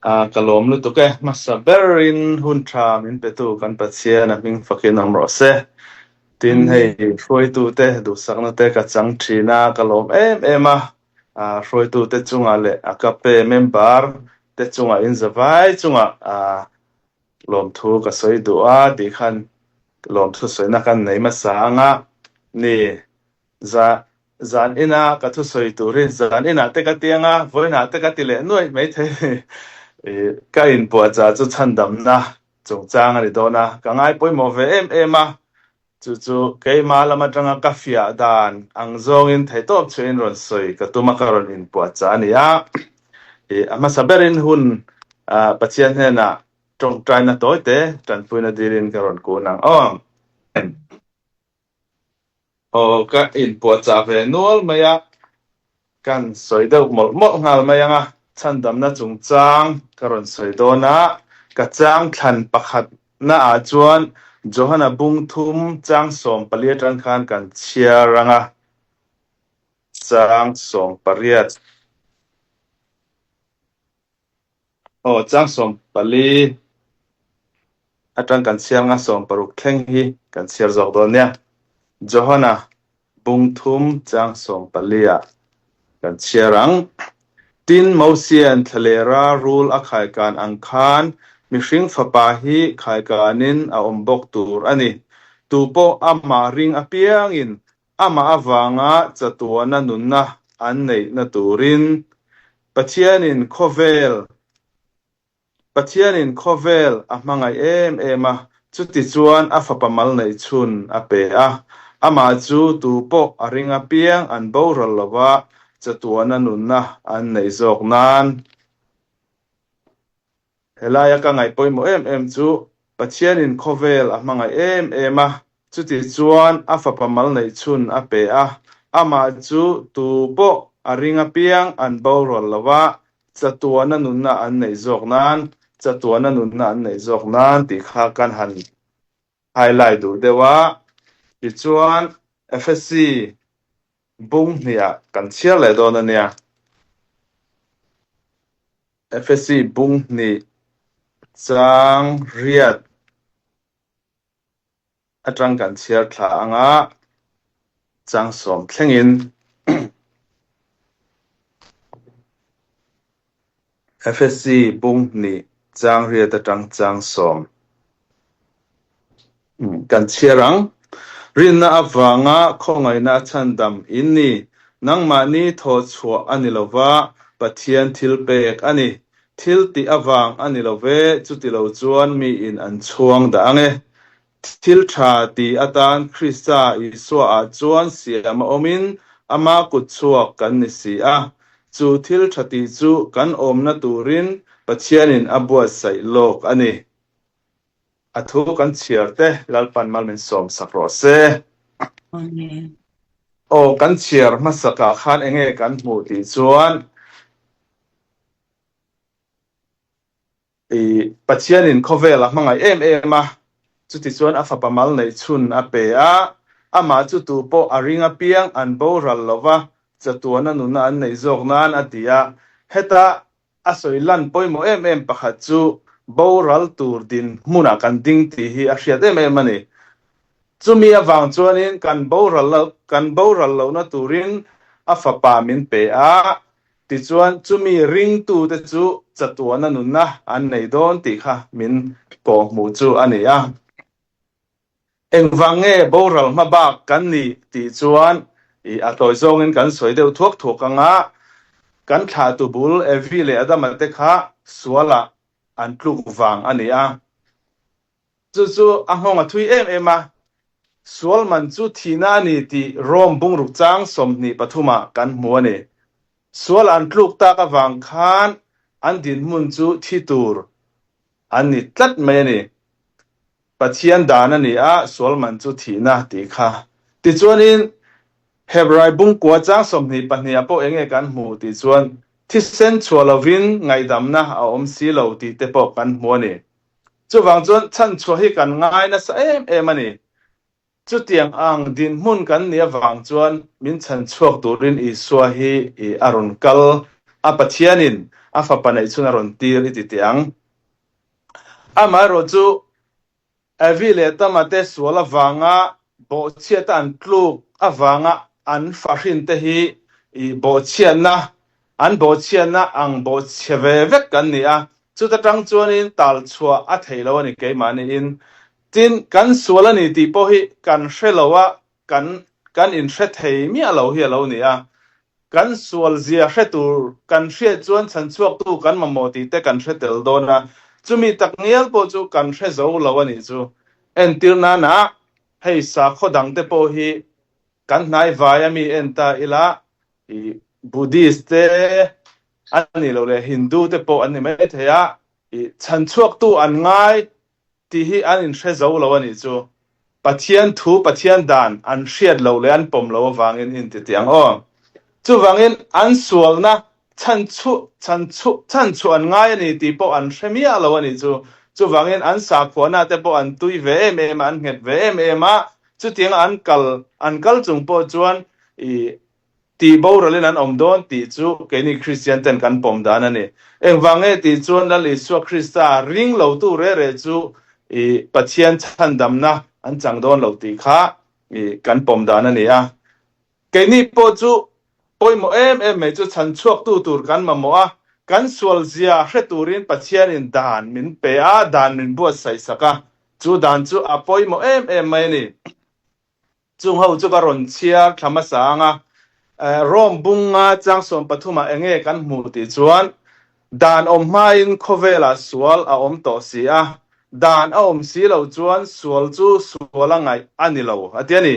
Ka lawm lutuk e. Hmasa berin hun tha min petu kan Pathian a hming fakin awm rawh se. Tin, hei hruaitute duhsakna te ka chang thin a, ka lawm em em a. Hruaitute chungah leh a kape member te chungah in zavai chungah lawmthu ka sawi duh a tih khan lawmthu sawina kan nei hmasa anga ni. Za, zan ina ka thusawi tur hi zan inah te ka ti anga, vawiinah te ka ti leh nuaih maithei ni. Ih, ka inpuahchah chu chhandamna chungchang a ni dawn a, ka ngai pawimawh ve em em a, chu chu keimah lam atanga ka fiah dan ang zawngin theihtawp chhuahin rawn sawi ka tum a, ka rawn inpuahchah a ni a. Ih, a hmasa berin hun, ah, Pathian hnenah tawngtaina tawi te tanpuina dilin ka rawn kun ang aw. Aw, ka inpuahchah ve nual mai a, kan sawi deuh mawlh mawlh nghal mai ang a, chhandamna chungchang ka rawn sawi dawn a, ka chang thlan pakhatna ah chuan Johana bung thum chang 14 atang khan kan chhiar ang a, chang 18. Aw, chang 14 atang kan chhiar nga 60 thleng hi kan chhiar zawk dawn nia. Johana bung thum chang 14 ah kan chhiar ang. Tin, Mosian thlalera rul a khaikan ang khan mihring fapa hi khaikanin a awm bawk tur a ni. Tupawh amah ring apiangin Amah avanga chatuana nunna an neihna turin Pathianin khawvel Pathianin khawvel a hmangaih em em a, chutichuan a fapa mal neih chhun a pe a. Amah chu tu pawh a ring apiang an boral lova chatuana nunna an neih zawk nan. Helaia ka ngaih pawimawh em em chu Pathianin khawvel a hmangaih em em a, chuti chuan a fapa mal neih chhun a pe a, amah chu tu pawh a ring apiang an borual lo a, chatuana nunna an neih zawk nan, chatuana nunna an neih zawk nan tih kha kan han highlight duh deuh a. Tichuan, Efesi bung hniah kan chhiar leh dawn a nia. Efesi bung hnih chang riat atang kan chhiar thla anga chang 10 thlengin Efesi bung hnih chang riat atang chang 10 Kan chhiar ang. Rinna avanga khawngaihna a chhandam in ni. Nangmahni thawh chhuah a ni lova, Pathian thil pek a ni. Thil tih avang a ni lo ve, chuti lo chuan miin an chhuang dah ang e. Thil tha ti atan Krista Isua ah chuan siam a awmin ama kut chhuak kan ni si a. Chu thil tha tih chu kan awmna turin Pathianin a buatsaih lawk a ni. A thu kan chhiar te Lalpan mal min sawm sak rawh se. Amen. Aw kan chhiar hmasakah khan enge kan hmuh tih chuan i Pathianin khawvel a hmangaih em em a, chuti chuan a fapa mal neih chhun a pe a, amah chu tu pawh a ring apiang an boral lova chatuana nuna an neih zawk nan a ti a. Heta A sawi lan pawimawh em em pakhat chu boral tur dinhmunah kan ding tih hi a hriat em em a ni. Chumi avang chuanin kan boral kan boral lohna turin a fapa min pe a, tichuan chumi ringtute chu chatuana nunna an nei dawn tih kha min kawhhmuh chu a ni a. Engvang nge boral hma bak kan nih tih chuan i a tawi zawngin kan sawi deuh thuak thuak ang a, kan thlahtu bul Evi leh Adama te kha sualah an tluk vang a ni a. Chu chu a nghawng a thui em em a, sual man chu thihna a ni tih Rome bungruk chang 23 ah kan hmu a ni. Sual an tluk tak avang khan an dinhmun chu thi tur an ni tlat mai a ni. Pathian dan a ni a, sual man chu thihna tih kha. Tichuanin, Hebrai bungkua chang 22 ah pawh enge kan hmu tih chuan, thisen chhuah lovin ngaihdamna a awm si lo tih te pawh kan hmu a ni. Chuvang chuan chhanchhuah hi kan ngai nasa em em a ni. Chutiang ang dinhmun kan nih avang chuan min chhan chhuak turin Isua hi a rawn kal a, Pathianin. A fapa neih chhun a rawn tir i ti teh ang. Amaherawhchu, Evi leh Tama te sual avanga bawhchhiata an tluk avanga an fahrin te hi i bawhchhiatna, an bawhchhiatna ang bawhchhe ve vek kan ni a, chuta tang chuanin tal chhuah a thei lo a ni keimahniin. Tin, kan sual a ni tih pawh hi kan hre lo a, kan kan inhre thei miah lo hi a lo ni a. Kan sual zia hre tur kan hriat chuan chhanchhuaktu kan mamawh tih te kan hre tel dawn a, chumi tak ngial pawh chu kan hre zo lo a nih chu. Entir nana hei sakhaw dang te pawh hi kan hnai vai a mi en ta ila i Buddhist te a nih loh leh Hindu te pawh an ni mai thei a, i chhanchhuaktu an ngai tih hi an inhre zo lo a nih chu. Pathian thu, Pathian dan an hriat loh leh an pawm loh avangin in ti tih ang aw. Chuvangin an sualna chhanchhuah, chhanchhuah, chhanchhuah an ngai a ni tih pawh an hre miah lo a nih chu. Chuvangin an sakhuana te pawh an tui ve em em a, an nghet ve em em a, chutianga an kal, an kal chung pawh chuan i Tih boralin an awm dawn tih chu keini Kristian ten kan pawm dan a ni. Engvang nge tih chuan Lal Isua Krista ring lotu reh reh chu i Pathian chhandamna an chang dawn lo tih kha i kan pawm dan a ni a. Keini pawh chu pawimawh em em mai chu chhanchhuaktu tur kan mamawh a, kan sual zia hre turin Pathianin dan min pe a, dan min buatsaih sak a, chu dan chu a pawimawh em em mai a ni. Chung ho chu ka rawn chhiar thla hmasa ang a, Rome bunga chang 13 ah enge kan hmuh tih chuan, Dan awm hmain khawvelah sual a awm tawh si a, dan a awm si loh chuan sual chu sual a ngaih a ni lo a ti a ni.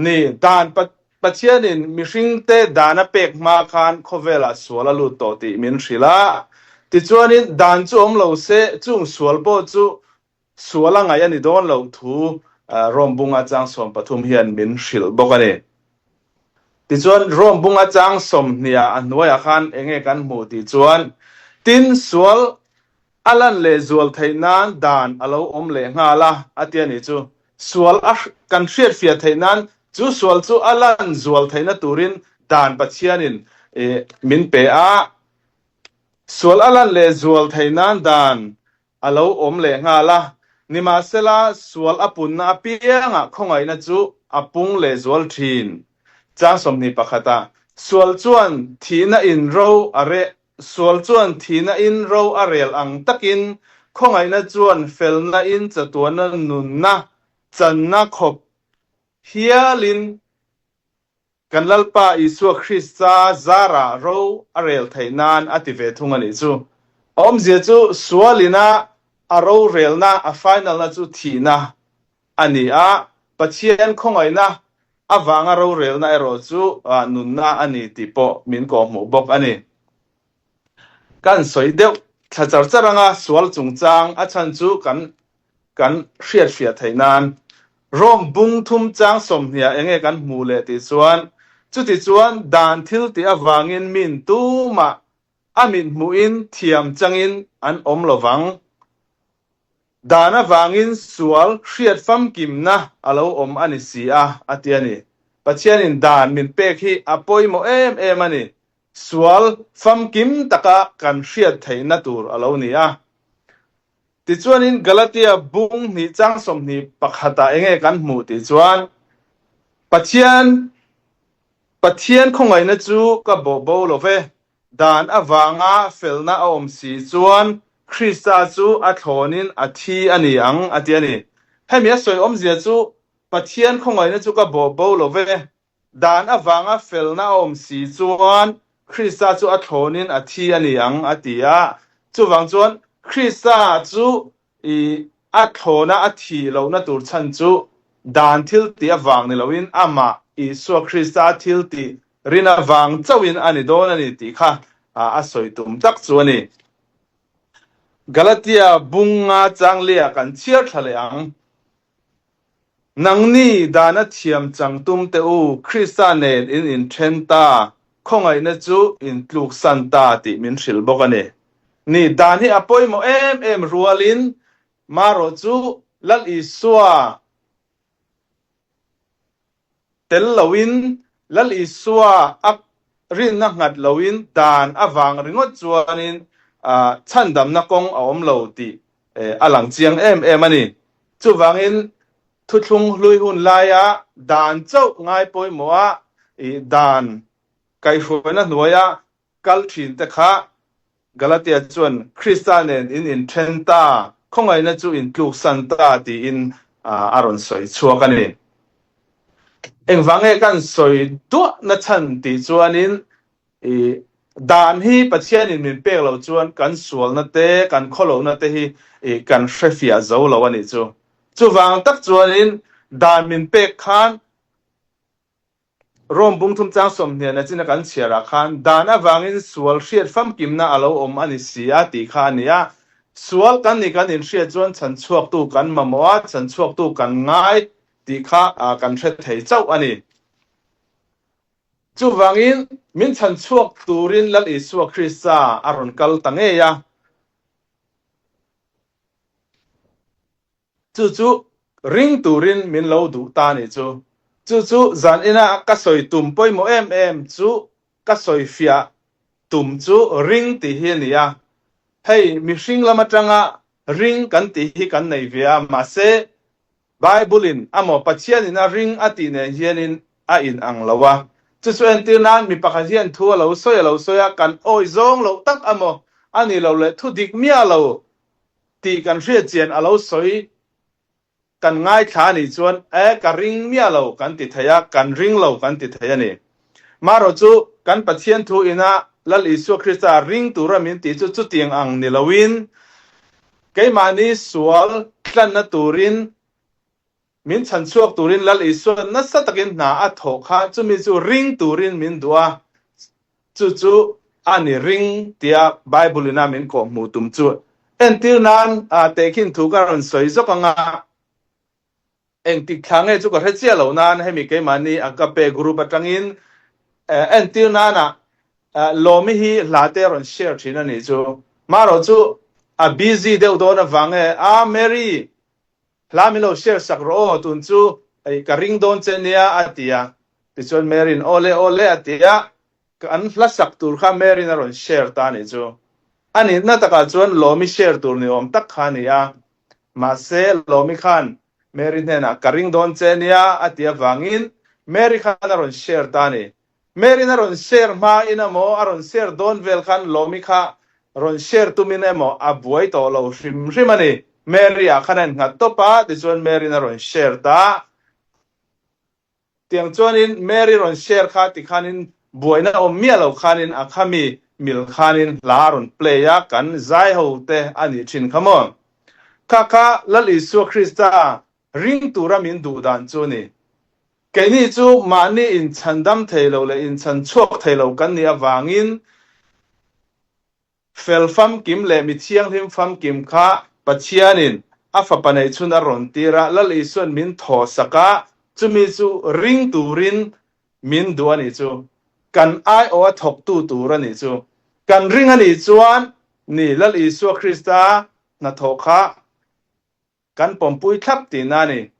Ni, dan Pathianin mihringte dan a pek hma khan khawvelah sual a lut tawh tih min hrilh a, tichuanin dan chu awm lo se chung sual pawh chu Sual a ngaih a ni dawn loh thu Rome bunga chang 13 hian min hrilh bawk a ni. Tichuan, Rome bunga chang 20 ah a hnuaiah khan enge kan hmuh tih chuan, Tin, sual a lan leh zual theih nan dan a lo awm leh nghal a, a ti a nih chu. Sual a kan hriatfiah theih nan, chu sual chu a lan zual theihna turin dan Pathianin min pe a. Sual a lan leh zual theih nan dan a lo awm leh nghal a, nimahsela sual a punna apiangah khawngaihna chu a pung leh zual thin. Chang 21 ah, Sual chuan thihna in ro a reh Sual chuan thihna in ro a rel ang takin khawngaihna chuan felna in chatuana nunna channa khawp hialin Kan Lalpa Isua Krista zarah ro a rel theih nan a ti ve thung a nih chu. A awmzia chu sualina a rorelna, a final-na chu thihna a ni a, Pathian khawngaihna avanga rorelna erawh chu nunna a ni tih pawh min kawhhmuh bawk a ni. Kan sawi deuh thla char char anga sual chungchang a chhan chu kan kan hriatfiah theih nan Rome bung thum chang 20 ah enge kan hmuh leh tih chuan chuti chuan dan thil tih avangin min tumah a mit hmuhin thiam changin an awm lovang. Dan avangin sual hriat famkimna a lo awm a ni si a, a ti a ni. Pathianin dan min pek hi a pawimawh em em a ni. Sual famkim taka kan hriat theihna tur a lo ni a. Tichuanin Galatia bung hnih chang 21 ah enge kan hmuh tih chuan, Pathian Pathian khawngaihna chu ka bawh bo lo ve, dan avanga felna a awm si chuan Krista chu a thlawnin a thi a ni ang a ti a ni. Hemi a sawi awmzia chu Pathian khawngaihna chu ka bawh bo lo ve, Dan avanga felna a awm si chuan Krista chu a thlawnin a thi a ni ang, a ti a. Chuvang chuan Krista chu i a thlawna a thih lohna tur chhan chu dan thil tih avang ni loin amah Isua Krista thil tih rin avang chauhin a ni dawn a ni tih kha a sawi tum tak chu a ni. Galatia bunga changlia kan chhiar thla leh ang. Nangni dana thiam chang tum teh u, Krista nen in inthen ta, khawngaihna chu in tluksan ta tih min hrilh bawk a ni. Ni, dan hi a pawimawh em em rualin marawh chu Lal Isua tel loin Lal Isua a. rinna nghat loin dan avang ringawt chuanin chhandamna kawng a awm lo tih a lang chiang em em a ni. Chuvangin thuthlung hlui hun laia dan chauh ngai pawimawha dan kaihhruaina hnuaia kal thin te kha Galatia chuan Krista nen in inthen ta, khawngaihna chu in tluksan ta tiin a rawn sawi chhuak a ni. Engvang nge kan sawi duah na chhan tih chuanin i dan hi Pathianin min pek loh chuan kan sualna te, kan khawlohna te hi i kan hrefiah zo lo a nih chu. Chuvang tak chuanin dan min pek khan Rome bungthum chang sawmhnian a china kan chhiarah khan dan avangin sual hriat famkimna a lo awm a ni si a tih kha a ni a. Sual kan nih kan inhriat chuan chhanchhuaktu kan mamawh a, chhanchhuaktu kan ngai tih kha kan hre thei chauh a ni. Chuvangin min chhanchhuak turin Lal Isua Krista a rawn kal ta ngei a. Chu chu ring turin min lo duh ta nih chu. Chu chu zan ina ka sawi tum pawimawh em em chu ka sawi fiah tum chu ring tih hi a ni a. Hei mihring lam atanga ring kan tih hi kan nei ve a, mahse Bible in amaw Pathian in a ring a tih nen hianin a in ang lo a. Chu chu entir nan mi pakhat hian thu a lo sawi a lo sawi a, kan awi zawng loh tak amaw a ni lo leh thu dik miah lo tih kan hriat chian a lo sawi kan ngaithla a nih chuan e ka ring miah lo kan ti thei a, kan ring lo kan ti thei a ni. Marawh chu kan Pathian thu ina Lal Isua Krista ring tura min tih chu chutiang ang ni loin keimahni sual tlanna turin Min chhan chhuak turin Lal Isua nasa takin hna a thawh kha chumi chu ring turin min duh a, chu chu a ni ring tia Bible ina min kawh hmuh tum chu. Entir nan tehkhin thu ka rawn sawi zawk ang a, engtik thla nge chu ka hre chiah lo nan hemi keimahni Agape group atangin entir nana Lawmi hi hla te a rawn share thin a nih chu. Marawh chu a busy deuh dawn avang e, a Mary Hla min lo share sak rawh aw, tun chu ka ring dawn che nia a ti a. Tichuan Mary'n aw le aw le a ti a, kan hla sak tur kha Mary'n a rawn share ta a nih chu. A nihna takah chuan Lawmi share tur ni awm tak kha a ni a, mahse Lawmi khan Mary hnenah ka ring dawn che nia a ti avangin Mary khan a rawn share ta a ni. Mary'n a rawn share hma in emaw, a rawn share dawn vel khan Lawmi kha rawn share tumin emaw a buai tawh lo hrim hrim a ni. Mary ah khan a innghat tawp a, tichuan Mary'n a rawn share ta. Tiang chuanin Mary rawn share kha tikhanin buaina awm miah lo khanin a khami mil khanin hla a rawn play a, kan zai ho te a nih thin kha maw. Kha kha Lal Isua Krista ring tura min duh dan chu a ni. Keini chu mahni inchhandam thei lo leh inchhan chhuak thei lo kan nih avangin fel famkim leh mi thianghlim famkim kha Pathianin a Fapa neihchhun a rawn tir a, Lal Isua'n min thaw sak a, chumi chu ring turin min duh a nih chu. Kan aiawh a thawktu tur a nih chu. Kan ring a nih chuan ni Lal Isua Krista hnathawh kha Kan pawmpui thlap tihna a ni.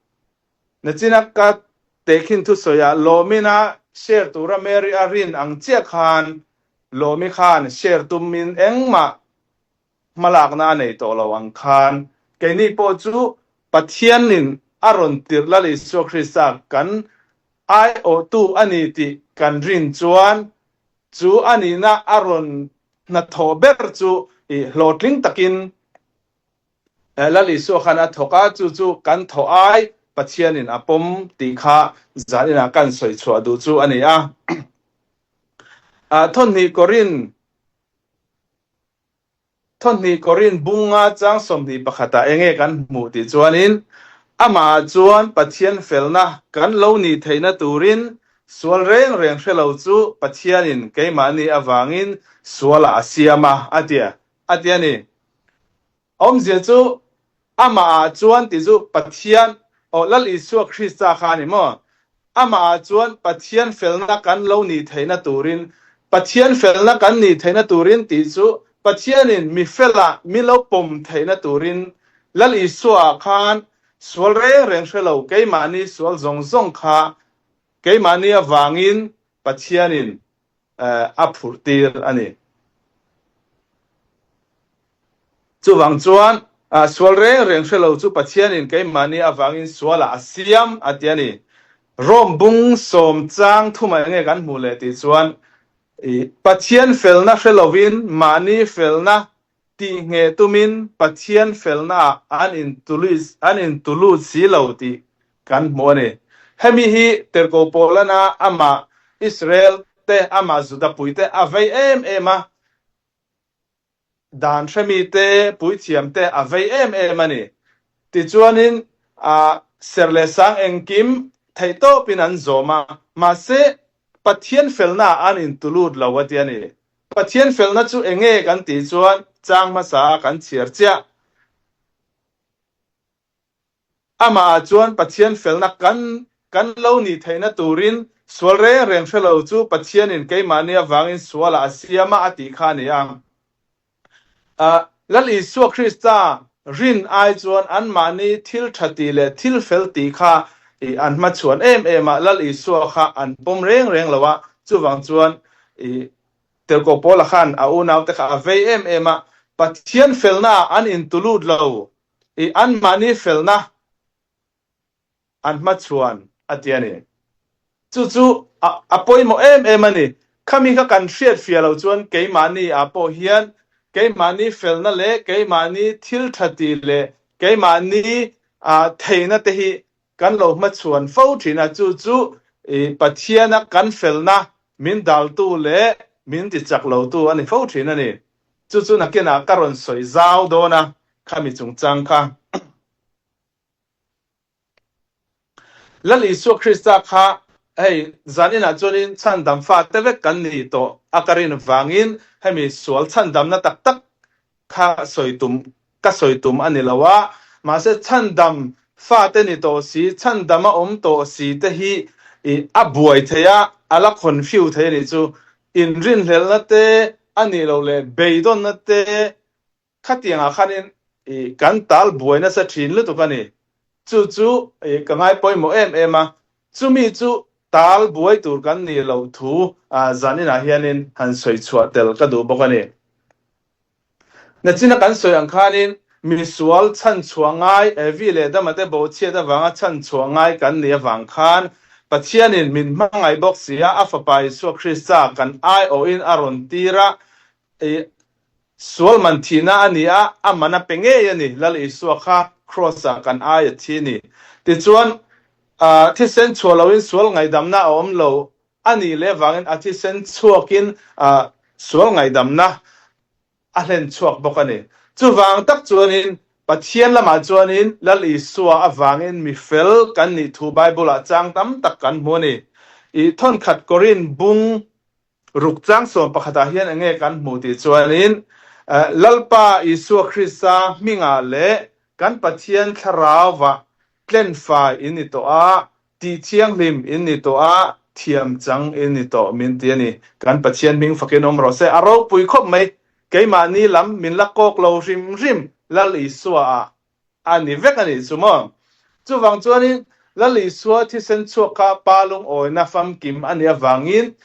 Nachina ka tehkhin thusawiah Lawmina share tura Mary a rin ang chiah khan Lawmi khan share tumin engmah hmalakna a nei tawh lo ang khan keini pawh chu Pathianin a rawn tirh Lal Isua Krista kan aiawhtu a ni tih kan rin chuan chu a nihna a rawn hnathawh ber chu hlawhtling takin Lal Isua khan a thawk a, chu chu kan thawh ai Pathianin a pawm tih kha zaninah kan sawi chhuah duh chu a ni a. Thawhnih Korin Thawhnih Korin bunga chang 21ah enge kan hmuh tih chuanin amahah chuan Pathian felna kan lo nih theihna turin sual reng reng hre lo chu Pathianin keimahni avangin sualah a siam a, a ti a ti a ni. Awmzia chu amah ah chuan ti chu Pathian, aw Lal Isua Krista kha a ni maw? Amah ah chuan Pathian felna kan lo nih theihna turin, Pathian felna kan nih theihna turin tih chu Pathianin mi felah mi lo pawm theihna turin Lal Isua ah khan sual reng reng hre lo keimahni sual zawng zawng kha keimahni avangin Pathianin. a phurh tir a ni. Chuvang chuan, sual reng reng hre lo chu Pathianin keimahni avangin sualah a siam a ti a ni. Rome bung sawm chang thumah enge kan hmuh leh tih chuan, Pathian felna hre lovin mahni felna Tihngheh tumin Pathian felnaah an an intulut si lo tih kan hmu a ni. Hemi hi Tirhkoh Paulana amah Israel te, amah Juda puite a vei em em a, dan hremi te, puithiam te a vei em em a ni. Tichuanin serh leh sang engkim theihtawpin an zawm a, mahse Pathian felnaah an intulut lo a ti a ni. Pathian felna chu enge kan tih chuan chang hmasa a kan chhiar chiah. Amah ah chuan Pathian felna kan kan lo nih theihna turin sual reng reng hre lo chu Pathianin keimahni avangin sualah a siam a a tih kha a ni a. Lal Isua Krista rin ai chuan anmahni thil tha tih leh thil fel tih kha an hmachhuan em em a, Lal Isua kha an pawm reng reng lo a, chuvang chuan Tirhkoh Paula khan a unaute kha a vei em em a, Pathian felnaah an intulut lo, anmahni felna an hmachhuan a ti a ni. Chu chu a pawimawh em em a ni. Khami kha kan hriat fiah loh chuan keimahni ah pawh hian keimahni felna leh keimahni thil tha tih leh keimahni theihna te hi kan lo hmachhuan fo thin a, chu chu Pathiana kan felna min daltu leh min tichak lotu a ni fo thin a ni. Chu chu nakinah ka rawn sawi zau dawn a, khami chungchang kha. Lal Isua Krista kha hei zaninah chuanin chhandam fate vek kan ni tawh a ka rin vangin hemi sual chhandamna tak tak kha sawi tum ka sawi tum a ni lo a, mahse chhandam fate ni tawh si, chhandam a awm tawh si te hi a buai thei a, a la confuse thei a nih chu. Inrinhlelhna te a nih loh leh beidawnna te Khatiangah khanin kan tal buai nasa thin lutuk a ni. Chu chu ka ngai pawimawh em em a, chumi chu tal buai tur kan nih loh thu zaninah hianin han sawi chhuah tel ka duh bawk a ni. Nachina kan sawi ang khanin misual chhanchhuah ngai, Evi leh Adama te bawhchhiat avanga chhanchhuah ngai kan nih avang khan Pathianin min hmangaih bawk si a, a Fapa Isua Krista kan aiawhin a rawn tir a, Sual man thihna a ni a, a man a pe ngei a ni, Lal Isua kha Kraws-ah kan ai a thi ni. Tichuan, thisen chhuah loin sual ngaihdamna a awm lo a nih leh avangin a thisen chhuakin sual ngaihdamna a hlen chhuak bawk a ni. Chuvang tak chuanin Pathian lamah chuanin Lal Isua avangin mi fel kan nih thu Bible-ah chang tam tak kan hmu a ni. I thawnkhat Korin bung Ruk chang sawm pakhatah hian enge kan hmuh tih chuanin, Lalpa Isua Krista hmingah leh kan Pathian Thlarauva tlenfai in ni tawh a, tih thianghlim in ni tawh a, thiam chang in ni tawh min ti a ni. Kan Pathian hming fakin awm rawh se. A ropui khawp mai. Keimahni lam min la kawk lo hrim hrim Lal Isua ah a ni vek a nih chu maw? Chuvang chuanin Lal Isua thisen chhuak kha Pa lungawina famkim a nih avangin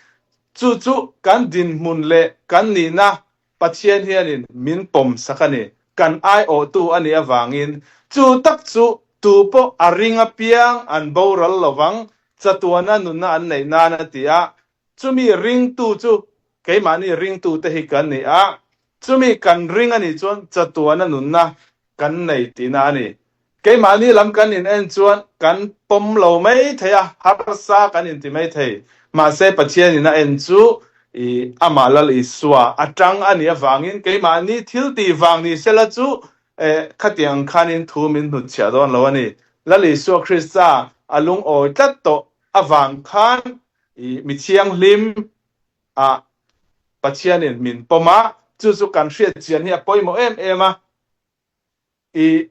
chu chu kan dinhmun leh kan nihna Pathian hianin min pawm sak a ni. Kan aiawhtu a nih avangin chu tak chu tu pawh a ring apiang an boral lovang, chatuana nunna an neih nan a ti a. Chumi ringtu chu keimahni ringtute hi kan ni a, chumi kan ring a nih chuan chatuana nunna kan nei tihna a ni. Keimahni lam kan in en chuan kan pawm lo mai thei a, harsa kan inti mai thei. Mahse Pathianin a en chu i amah Lal Isua atang a nih avangin keimahni thil tih vang ni sela chu khatiang ang khanin thu min hnutchhiah dawn lo a ni. Lal Isua Krista a lungawi tlat tawh avang khan i mi thianghlim ah Pathianin min pawm a, chu chu kan hriat chian hi a pawimawh em em a, i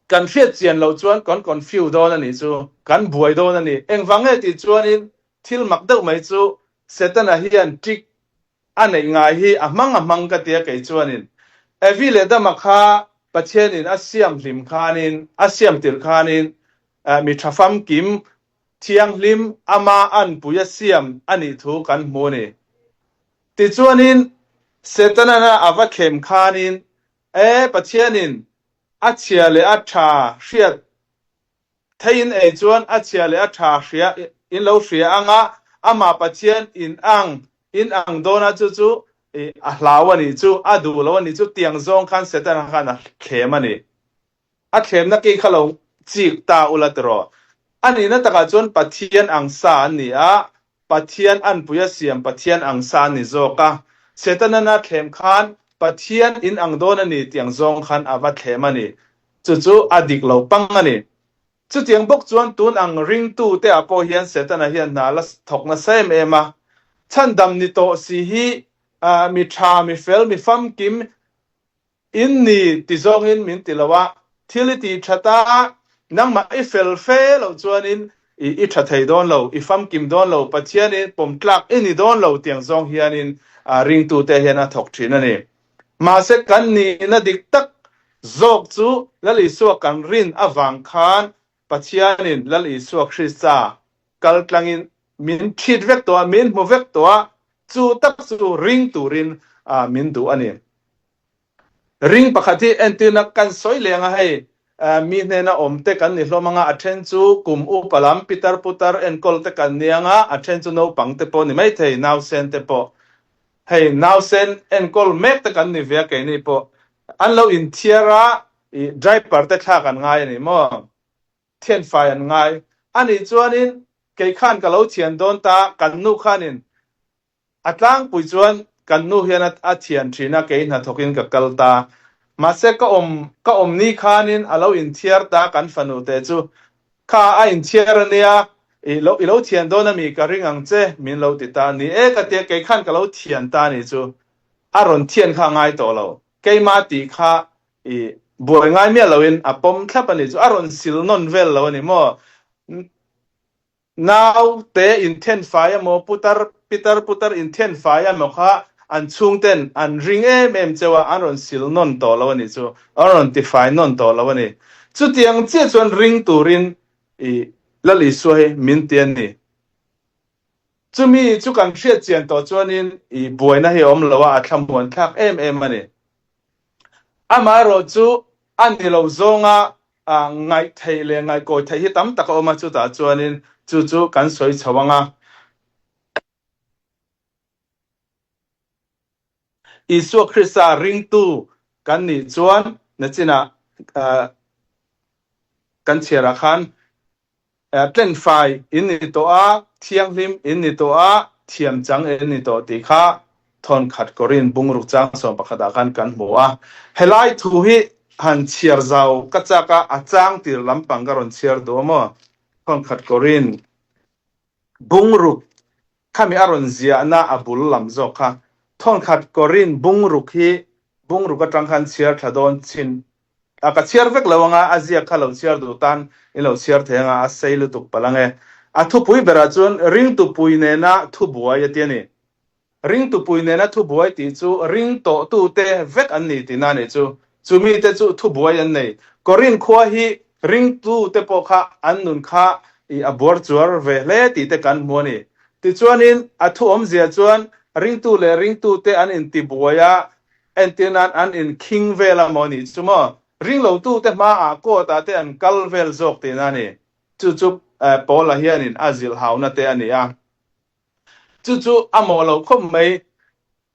kan hriat chian loh chuan kan confuse dawn a nih chu, kan buai dawn a ni. Engvang nge tih chuanin thil mak deuh mai chu Setana hian trick A neih ngai hi a hmang a hmang ka tia kei chuanin Evi leh Dama kha Pathianin a siam hlim khanin a siam tirh khanin mi tha famkim thianghlim ama anpui a siam a nih thu kan hmu a ni. Tichuanin Setana a va thlem khanin, E Pathianin a chhia leh a tha hriat theiin ei chuan a chhia leh a tha hria in lo hria anga amah Pathian in ang in ang dawn a chu chu a hlau a nih chu, a duh lo a nih chu tiang zawng khan Setana khan a thlem a ni. A thlemna kei kha lo chik ta ula tiraw. A nihna takah chuan Pathian ang sa an ni a, Pathian anpui a siam Pathian ang sa an ni zawk a. Setanan a thlem khan Pathian in ang dawn a ni tiang zawng khan a va thlem a ni. Chu chu a dik lo pang a ni. Chutiang bawk chuan tun ang ringtu te ah pawh hian Setana hian hna la thawk nasa em em a. Chhandam ni tawh si hi mi tha, mi fel, mi famkim, In ni ti zawngin min ti lo a, thil i tih that a, nangmah i fel fe loh chuanin i i tha thei dawn lo, i famkim dawn lo, Pathianin pawm tlak i ni dawn lo tiang zawng hianin ringtute hian a thawk thin a ni. Mahse kan nihna dik tak zawk chu Lal Isua kan rin avang khan Pathianin Lal Isua Krista kal tlangin min thit vek tawh a, min hmu vek tawh a, chu tak chu ring turin min duh a ni. Ring pakhat hi entirna kan sawi leng a hei, mi hnena awm te kan ni hlawm anga a then chu kum upa lam pitar putar enkawl te kan ni anga a then chu naupang te pawh ni maithei nausen te pawh hei nausen enkawl mek te kan ni ve a keini pawh an lo inthiar a i diaper te thlak an ngai a ni maw thianfai an ngai a nih chuanin kei khan ka lo thian dawn ta kan nu khanin A tlangpui chuan kan nu hian a thian thin a, kei hnathawkin ka kal ta. Mahse ka awm ka awm ni khanin a lo inthiar ta kan fanu te chu. Kha a inthiar a nia, i lo i lo thian dawn a mi ka ring ang che min lo ti ta. Ni e ka tia kei khan ka lo thian ta ni chu. A rawn thian kha a ngai tawh lo. Keimah tih kha i buai ngai miah loin a pawm thlap a ni chu. A rawn sil nawn vel lo a ni maw? Nau te inthen fai emaw, putar pitar putar inthen fai emaw kha an chhungten an ring em em cheu a, an rawn sil nawn tawh lo a nih chu, an rawn tifai nawn tawh lo a ni. Chutiang chiah chuan ring turin i Lal Isua hi min ti a ni. Chumi chu kan hriat chian tawh chuanin i buaina hi a awm lo a, a thlamuan thlak em em a ni. Amaherawh chu a ni lo zawnga ngaih theih leh ngaihkawi theih hi tam tak a awm a, chutah chuanin chu chu kan sawi chho ang a. Isua Krista ringtu kan nih chuan nachinah kan chhiarah khan Tlenfai in ni tawh a, thianghlim in ni tawh a, thiam chang in ni tawh tih kha thawnkhat Korin bungruk chang 11 ah khan kan hmu a. Helai thu hi han chhiar zau ka chak a, a chang tir lampang ka rawn chhiar duh a maw? Thawnkhat Korin bungruk Khami a rawn ziahna a bul lam zawk kha thawnkhat Korin bungruk hi bungruk atang khan chhiar thla dawn chin a ka chhiar vek lo anga a ziak kha lo chhiar duh tan in lo chhiar thei anga a sei lutuk palh ange. A thupui berah chuan ringtupui nena thubuai a ti a ni. Ringtupui nena thubuai tih chu ring tawhtute vek an ni tihna a nih chu. Chumi te chu thubuai an nei. Korin khua hi ringtute pawh kha an nun kha i a buar chuar ve hle tih te kan hmu a ni. Tichuanin a thu awmzia chuan ringtu leh ringtute an intibuai a, entir nan an inkhing vel a maw nih chu maw? Ringlotute hmaah court ah te an kal vel zawk tihna a ni. Chu chu Paula hianin a zilhhauna te a ni a. Chu chu a mawh lo khawp mai.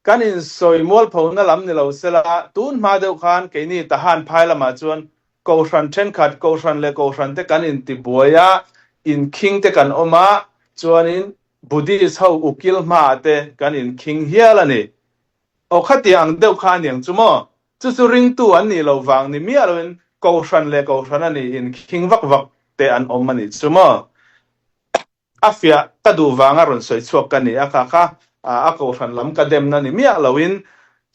Kan insawi mualphona lam ni lo sela, tun hma deuh khan keini Tahan phai lamah chuan Kohhran thenkhat, Kohhran leh Kohhran te kan intibuai a, inkhing te kan awm a, chuanin Buddhist ho ukil hmaah te kan inkhing hial a ni. Aw khatiang ang deuh kha a niang chu maw? Chu chu ringtu an nih loh vang ni miah loin Kohhran leh Kohhran a nih inkhing vak vak te an awm a nih chu maw? A fiah ka duh vanga rawn sawi chhuak ka ni a, kha kha a kohhran lam ka demna ni miah loin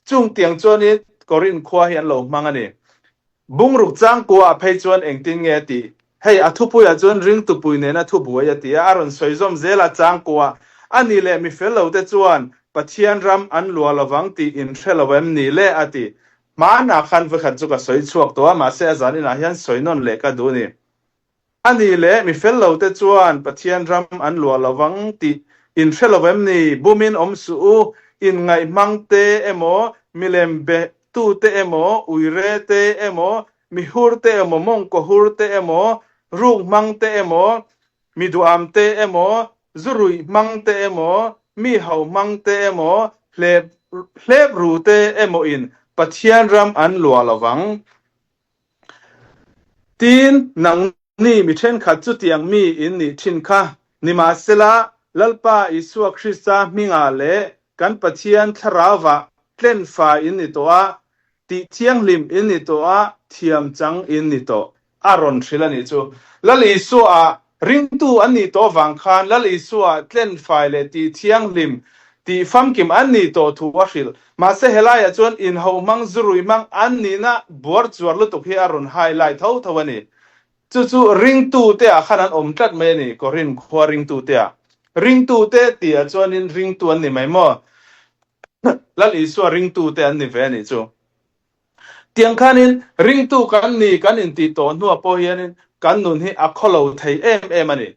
chung tiang chuanin Korin khua hi an lo hmang a ni. Bungruk changkua ah phei chuan engtin nge a tih? Hei a thupuiah chuan ringtupui nena thubuai a ti a, a rawn sawi zawm zel a, changkua a ni leh mi fel lo te chuan Pathian ram an luah lovang tih in hre lo em ni le a ti. Hmanah khan vekhat chu ka sawi chhuak tawh a, mahse a zaninah hian sawi nawn leh ka duh ni. A nih leh mi fel lote chuan Pathian ram an luah lo vang tih in hre lo em ni? Bumin awm suh u. inngaih hmang te emaw, milem be tute emaw, uire te emaw, mihur te emaw, mawngkaw hur te emaw, ruk hmang te emaw, mi duam te emaw, zuruih hmang te emaw, mi ho hmang te emaw, hlep hlep ru te emaw in Pathian ram an luah lo vang. Tin, nangni mi thenkhat chutiang mi in nih thin kha, nimahsela, Lalpa Isua Krista hmingah leh kan Pathian Thlarauva tlenfa in ni tawh a, tih thianghlim in ni tawh a, thiam chang in ni tawh. A rawn hrilh a nih chu. Lal Isua ringtu an nih tawh vang khan Lal Isua tlenfai leh tih thianghlim, tih famkim an nih tawh thu a hrilh. Mahse helaiah chuan inho hmang, zurui hmang an nihna buar chuar lutuk hi a rawn highlight tho tho a ni. Chu chu ringtute ah khan an awm tlat mai a ni, Korinth khua ringtute ah. Ringtute tihah chuanin ringtu an ni mai maw? Lal Isua ringtute an ni ve a nih chu. Tiang khanin ringtu kan ni kan intih tawh hnuah pawh hianin kan nun hi a khawlo thei em em a ni.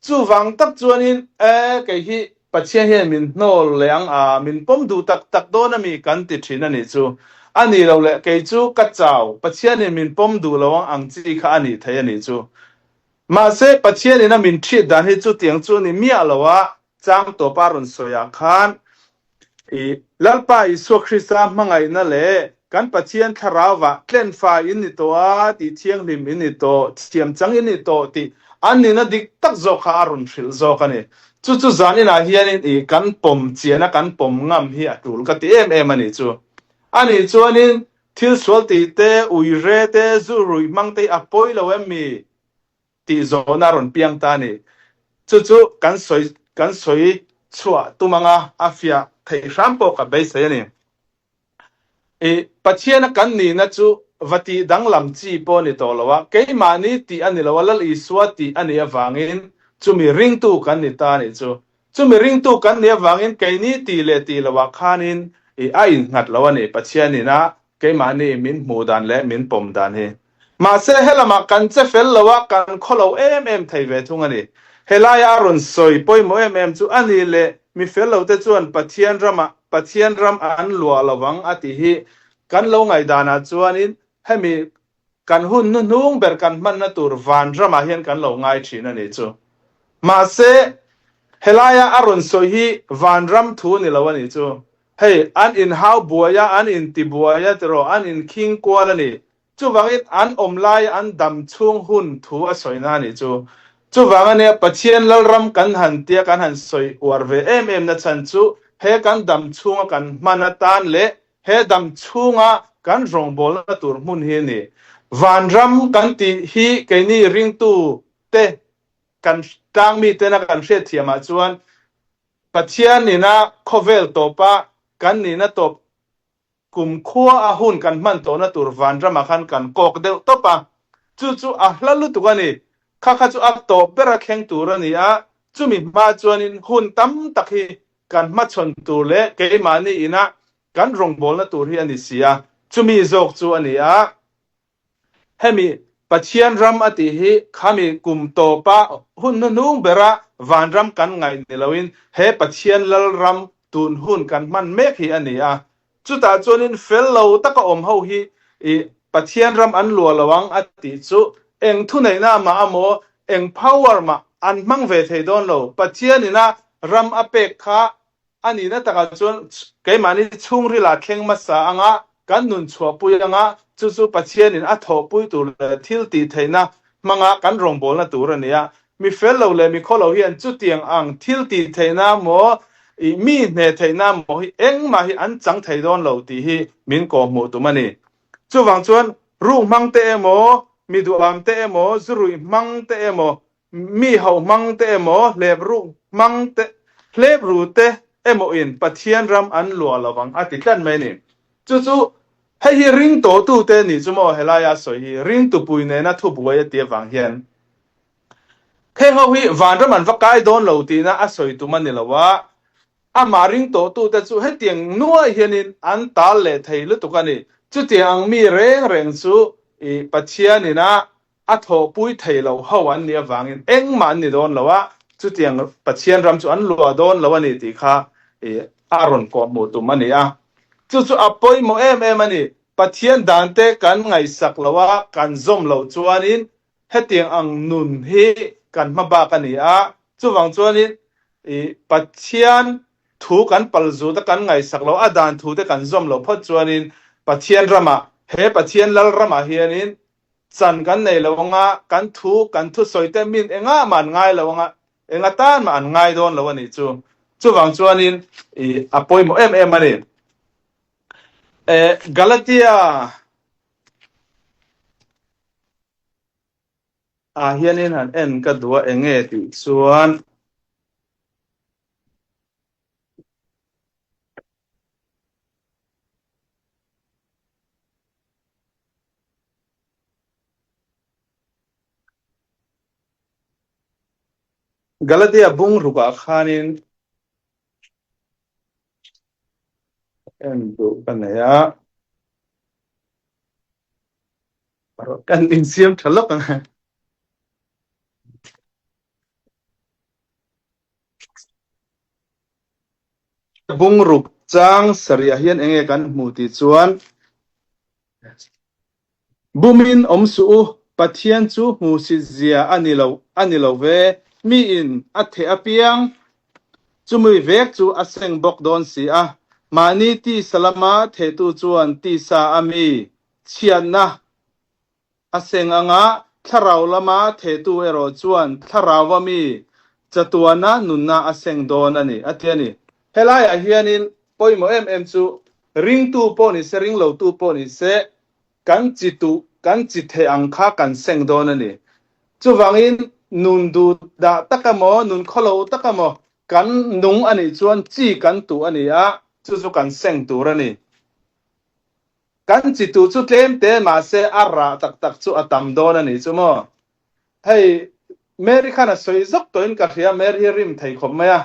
Chuvang tak chuanin e kei hi Pathian hian min hnawl leh ang a, min pawm duh tak tak dawn a mi kan ti thin a nih chu. A nih loh leh kei chu ka chau, Pathianin min pawm duh lo ang ang chi kha a nih thei a nih chu. Mahse Pathianin a min ṭhit dan hi chutiang chu a ni miah lo a, chang tawpa rawn sawiah khan I Lalpa Isua Krista hmangaihna leh kan Pathian Thlarauva tlenfa in ni tawh a, tih thianghlim in ni tawh, thiam chang in ni tawh tih an nihna dik tak zawk kha a rawn hrilh zawk a ni. Chu chu zan inah hianin i kan pawm chian a, kan pawm ngam hi a tul ka ti em em a nih chu. A nih chuanin thil sual tih te, uire te, zu ruih hmang te hi a pawi lo em mi? Tih zawhna a rawn piang ta a ni. Chu chu kan sawi kan sawi chhuah tum anga a fiah theih hram pawh ka beisei a ni. I Pathiana kan nihna chu va tih danglam chi pawh a ni tawh lo a, keimahni tih a ni lo a, Lal Isua tih a nih avangin chumi ringtu kan ni ta a nih chu. Chumi ringtu kan nih avangin keini tih leh tih loah khanin i a innghat lo a ni, Pathianin a keimahni min hmuh dan leh min pawm dan hi. Mahse helamah kan che fel lo a, kan khaw lo em em thei ve thung a ni. Helaia a rawn sawi pawimawh em em chu a ni leh mi fel lote chuan Pathian ramah Pathian ram an luah lo ang a tih hi kan lo ngaihdanah chuanin hemi Kan hun hnuhnung ber kan hmanna tur van ramah hian kan lo ngai thin a nih chu. Mahse, helaia a rawn sawi hi van ram thu ni lo a nih chu. Hei, an inhau buai a, an intibuai a tiraw, an inkhing kual a ni. Chuvangin an awm laia an dam chhung hun thu a sawina a nih chu. Chuvang ania Pathian Lalram kan han tia kan han sawi uar ve em em na chhan chu he kan dam chhunga kan hman atan leh He dam chhunga kan rawngbawlna tur hmun hi a ni. Vanram kan tih hi keini ringtu te kan tlangmi tena kan hriatthiamah chuan Pathian nina khawvel tawpa kan nihna tawp kum khua a hun kan hman tawhna tur vanramah khan kan kawk deuh tawp a. Chu chu a hla lutuk a ni. Kha kha chu a tawp bera thleng tur a ni a, chumi hma chuanin hun tam tak hi Kan hmachhawn tur leh keimahni ina kan rawngbawlna tur hi a ni si a, chumi zawk chu a ni a. Hemi Pathian ram a tih hi khami kum tawpa hun hnuhnung bera vanram kan ngaih ni loin he Pathian Lalram tun hun kan hman mek hi a ni a. Chutah chuanin fel lo taka awm ho hi i Pathian ram an luah lo ang a tih chu eng thuneihna mah amaw eng power mah an hmang ve thei dawn lo. Pathian ina ram a pek kha a nihna takah chuan keimahni chhungrilah thleng hmasa anga kan nun chhuahpui anga chu chu Pathianin a thawhpui tur leh thil tih theihna hmanga kan rawngbawlna tur a ni a. Mi fel lo leh mi khaw lo hian chutiang ang thil tih theihna maw i mi hneh theihna maw hi engmah hi an chang thei dawn lo tih hi min kawhhmuh tum a ni. Chuvang chuan ruk hmang te emaw, mi duham te emaw, zuruih hmang te emaw, mi ho hmang te emaw, hlep ruk hmang te, hlep ru te emaw in Pathian ram an luah lo vang a ti tlat mai a ni. Chu chu hei hi ring tawhtute nih chu maw helaia sawi hi ringtupui nena thubuai a ti avang hian Heng ho hi vanram an va kai dawn lo tihna a sawi tum a ni lo a, amah ring tawhtute chu hetiang nuai hianin an tal leh thei lutuk a ni. Chutiang ang mi reng reng chu i Pathianin a a thawhpui thei lo ho an nih avangin engmah an ni dawn lo a, chutiang Pathian ram chu an luah dawn lo a ni tih kha. a rawn kawhhmuh tum a ni a. Chu chu a pawimawh em em a ni. Pathian dante kan ngaihsak loh a, kan zawm loh chuanin hetiang ang nun hi kan hma bak a ni a. Chuvang chuanin Pathian thu kan pal zut a, kan ngaihsak loh a, dan thute kan zawm loh phawt chuanin Pathian ramah, he Pathian lal ramah hianin Chan kan nei lo anga, kan thu, kan thusawi te min engah mah an ngai lo anga, eng atan mah an ngai dawn lo a nih chu. Chuvang chuanin i a pawimawh em em a ni. E, Galatia ah hianin han en ka duh a enge tih chuan, Galatia bung rukah khanin en duh ka nei a. Kan insiam tha lawk ang. Bungruk chang sarih ah hian enge kan hmuh tih chuan Bumin awm suh u, Pathian chu hmuhsit zia a ni lo a ni lo ve, miin a theh apiang chumi vek chu a seng bawk dawn si a, mahni tisa lama thehtu chuan tisa a mi chhiatna A seng anga thlarau lama thehtu erawh chuan thlarauva mi chatuana nunna a seng dawn a ni, a ti a ni. Helaiah hianin pawimawh em em chu ringtu pawh ni se, ringlotu pawh ni se, kan chi tuh, kan chi theh ang kha kan seng dawn a ni. Chuvangin nun duh dah tak emaw, nun khawlo tak emaw kan nung a nih chuan chi kan tuh a ni a, chu chu kan seng tur a ni. Kan chi tu chu tlem te mahse a rah tak tak chu a tam dawn a nih chu maw. Hei Mary khan a sawi zawk tawhin ka hria, Mary hi rim thei khawp mai a,